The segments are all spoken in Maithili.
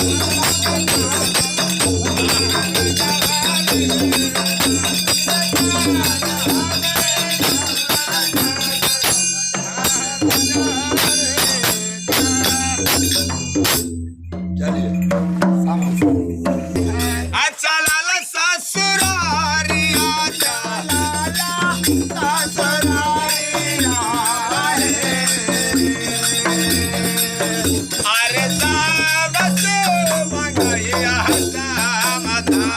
Thank अच्छा लाल ससुरारिया लाला ससुरारिया अरे साबस मंगैया सामता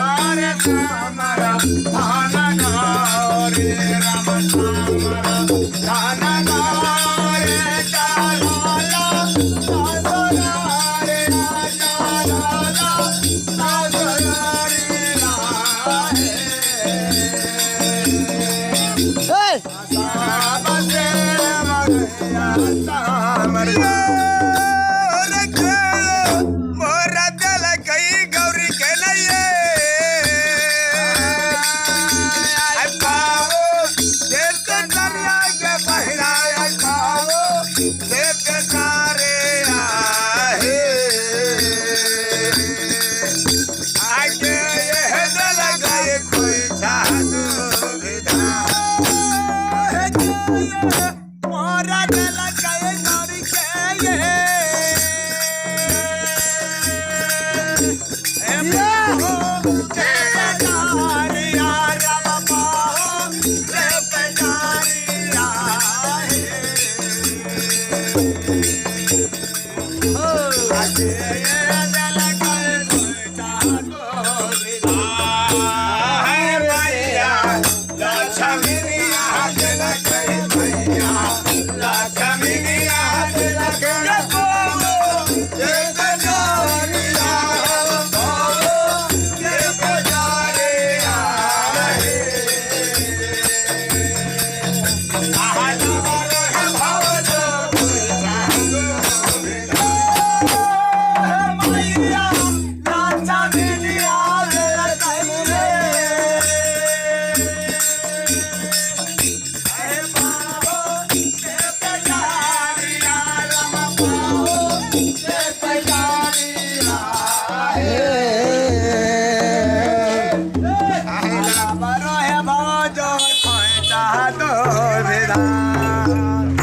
अरे सामरा धान गौरे राम सामरा धान गौरे लाला ससुरारे लाला ससुरारिया आगे ये दल गए कोई जादू विधान। मोरा दिल गए गौरी के ये ए बाहो देवदारिया राम बाहो देवदारिया हे आगे ये दिल गए कोई जादू मैया नाचा मिलिया मेरा कहीं रे अरे बाबो ते पजारिया राम बाबो ते पजारिया हे बरो है भवजो कोई चाहतो विधान।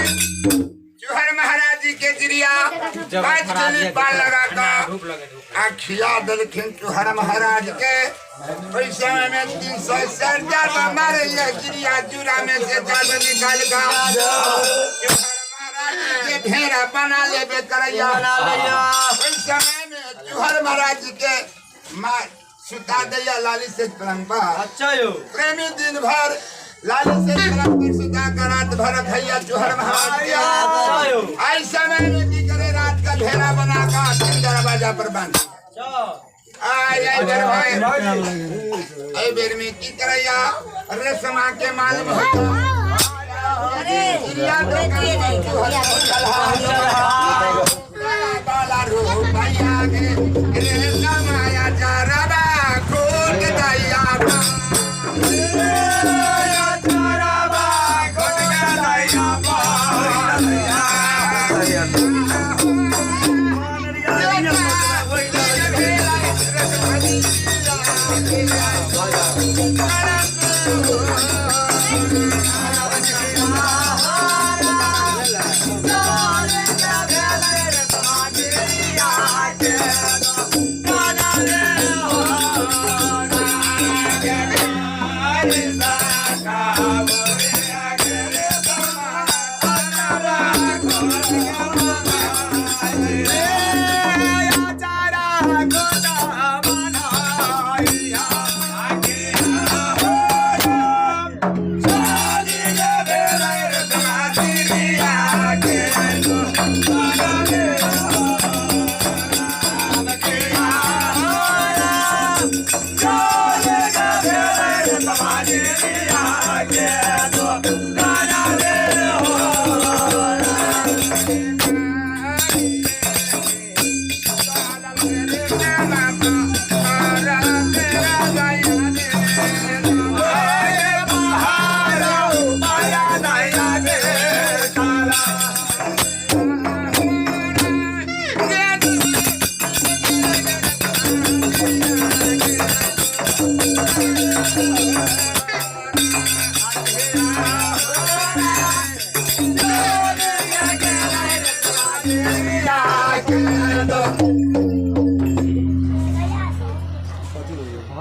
चूहर महाराज जी के जिरिया 5 किलो पान लगा कर आ खिला देलखिन चूहर महाराज के। ओहि समय में 360 मारे ये जिरिया चूड़ा में से जादू निकाल का चूहर महाराज जी के भेड़ा बना लेबे करैया। बना लैया। ओहि समय में चूहर महाराज जी के माँ सुता दैया लाली से पलंग पर। अच्छा यो। प्रेमी दिन भर लाली से पलंग पर सुता कर रात भर खैया चूहर महाराज के। अच्छा यो। आई समय में की करे रात का घेरा बना का फिर दरवाजा पर बांध। अच्छा। आय आई बेर में आई बेर में की करैया रेशमा के मालूम होता। चिड़िया दोकान पर चूहर बाला रुपैया के रेशमाया चरबा खोट दैया बा।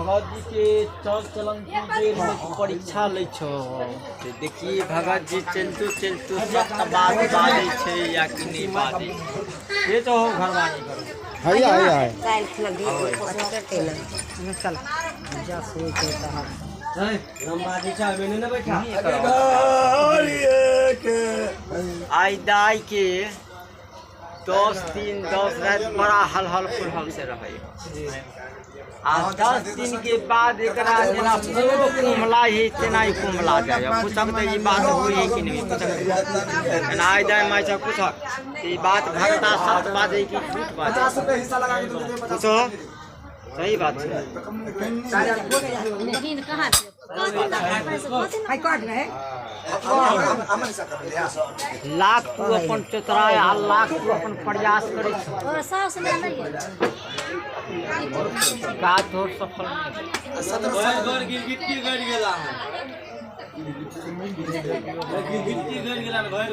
भगत जी के चल चलन की देर में परीक्षा लै छौ से देखिए भगत जी चलतू चलतू सत्य बात बाजै छै या कि नहि बाजै छै। ये तो हो घरवानी करो। हैया हैया है। आइ दाइ के 10 दिन 10 रात बड़ा हल हल फुलहल से रहै आ 10 दिन के बाद एकरा जेना कोनो कुम्हला ही तेना ही कुम्हला जाय। पूछक तऽ ई बात होइ है कि नहि पूछक एना आइ दाइ माय सब पूछक ई बात भगता सत बाजै कि झूठ बाजै पूछो सही बात छै। लाख तू अपन चतुराय आ लाख तू अपन प्रयास करै छौ काज तोहर सफल नहि।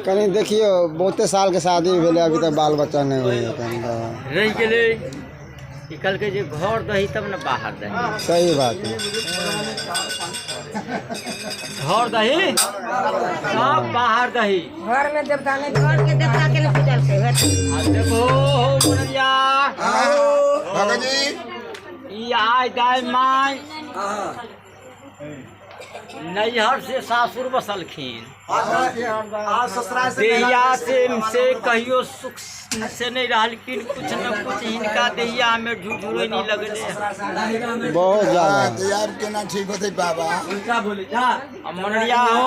कनि देखियौ बहुते साल के शादी भेलै अभी तक बाल बच्चा नहि होइए कनि तऽ। रहि गेलै ई कहलकै जे घर दही तब ने बाहर दही। सही बात है। घर दही तब बाहर दही। घर में देवता नहीं घर के देवता के नहीं पूजल छै। आ देखो हो मुरैया भगत जी ई आइ दाइ माय नैहर से सासुर बसलखिन देहिया से कहियो सुख से नहीं रहलखिन कुछ न कुछ हिनका देहिया में झुझुरैनी लगले बहुत ज्यादा। यार केना ठीक होतै बाबा। आ मनरिया हो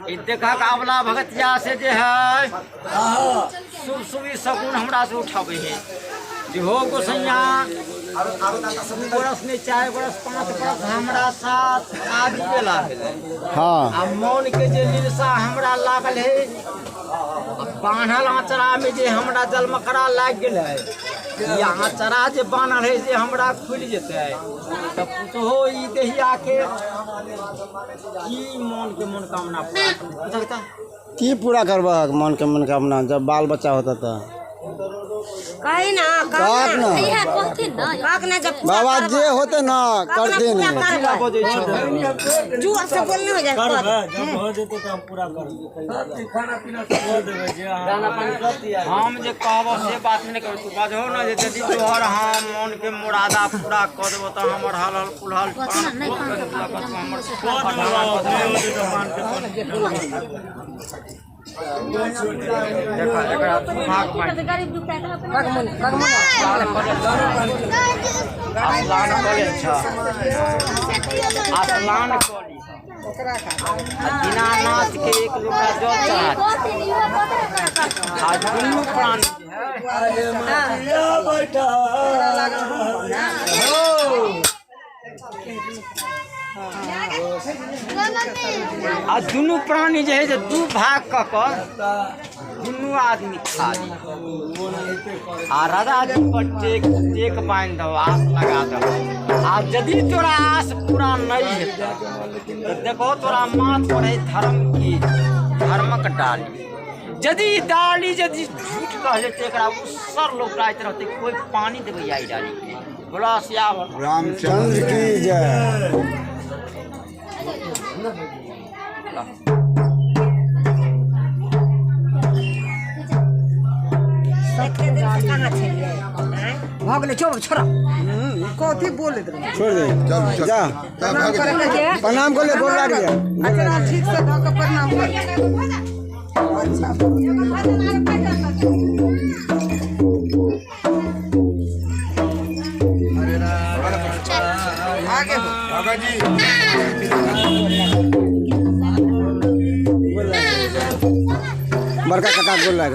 ई देखक आवला भगतिया से जे है शुभ शुभ ई शगुन हमरा से उठाबै है जे हो गोसैया 2 बरस नहीं 4 बरस 5 बरस हमरा साथ शादी भेला भेलै। हाँ आ मन के जे लिलसा हमरा लागल है बान्हल आँचरा में जे हमरा जलमकड़ा लागि गेल है ई आँचरा जे बान्हल है जे हमरा खुलि जेतै तऽ पुतहो ई देहिया के की मन के मनोकामना पूरा करतै? की पूरा करबह मन के मनोकामना जब बाल बच्चा होता तऽ? कही ना कहक ना। इहे कहथिन ना, कहक ना जब पूरा बाबा करबै। जे होते ना कहक ना करथिन। पूरा करबै। जुआ से बोलने हो जाए करबै, जब हो जेतै तऽ हम पूरा करबै। कऽ देबै जे अहाँ हम जे कहबो से बात नहि करब, तू बजहो ना जे यदि तोहर हम मन के मुरादा पूरा कऽ देबो तऽ हमर हल हल कुलहल कऽ देबै बाबा, नहि होतै तऽ पान के पानि। देखा एकरा भाग बाँटि स्नान कऽ लेल छ, स्नान कऽ ली आ दीनानाथ के एक लोटा जल चढ़ा दे। आ दुनू प्राणी जे है आ दुनू प्राणी जे है से दू भाग कऽ कऽ दुनू आदमी खा ली। आ राधा जी पर टेक टेक बान्हि दहो, आस लगा दहो। आ यदि तोरा आस पूरा नहीं हेतौ तऽ देखो तोरा माथ पर है धर्म की धर्मक डाली। यदि डाली यदि झूठ कहले तऽ एकरा उसर लौटाइत रहतै, कोइ पानि देबै आई डाली के। बोला सियावर रामचंद्र की जय। एते दिन से कहाँ छलियै? आँय? भऽ गेलै, चुप छोड़ा, कथी बोलैत रहे? छोड़ दे, जा प्रणाम कर ले, गोर लाग लिया। अच्छा ठीक से धऽ कऽ प्रणाम कर। आगे हो बाबा जी। बड़का काका गोर लाग।